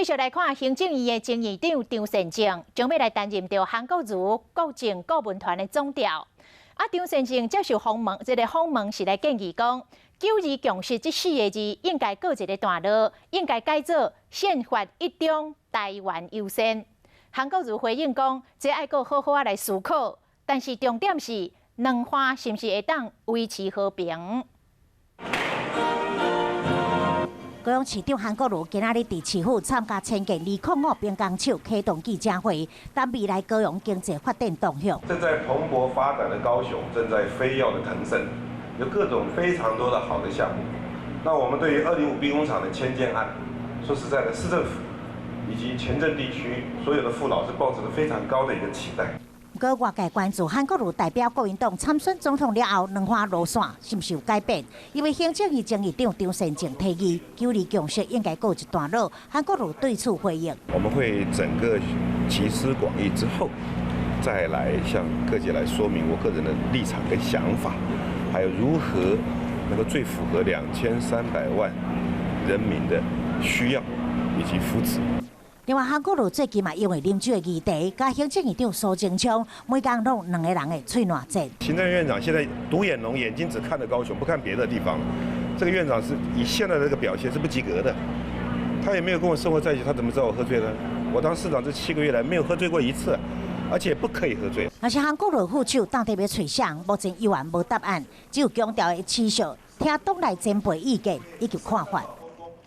繼續來看行政院的前院長張善政，將欲來擔任著韓國瑜國政顧問團的總召。啊，張善政接受訪問，這個訪問是來建議講，九二共識這四個字應該過一個段落，應該改做憲法一中，台灣優先。韓國瑜回應講，這愛閣好好仔來思考，但是重點是兩岸是毋是會當維持和平？高雄市長韓國瑜今仔日佇市府參加遷建205兵工廠啟動記者會，談未來高雄經濟發展動向。正在蓬勃發展的高雄，正在飛躍的騰升，有各種非常多的好的項目。那我們對於205兵工廠的遷建案，說實在的，市政府以及前鎮地區所有的父老是抱持著非常高的一個期待。毋過外界關注韓國瑜代表國民黨參選總統了後，兩岸路線是毋是有改變？因為行政院前院長張善政提議，九二共識應該告一段落。韓國瑜對此回應：我們會整個集思廣益之後，再來向各界來說明我個人的立場跟想法，還有如何能夠最符合2300萬人民的需要以及福祉。另外，韓國瑜最近嘛，因為啉酒的議題，佮行政院長蘇貞昌每工攏兩个人的喙瀾戰。行政院長現在獨眼龍，眼睛只看著高雄，不看別的地方。這個院長是以現在的這個表現是不及格的。他也沒有跟我生活在一起，他怎麼知道我喝醉了？我當市長這7個月來沒有喝醉過一次，而且不可以喝醉。若是韓國瑜副手到底欲揣誰，目前猶原無答案，只有強調會持續聽黨內前輩意見以及看法。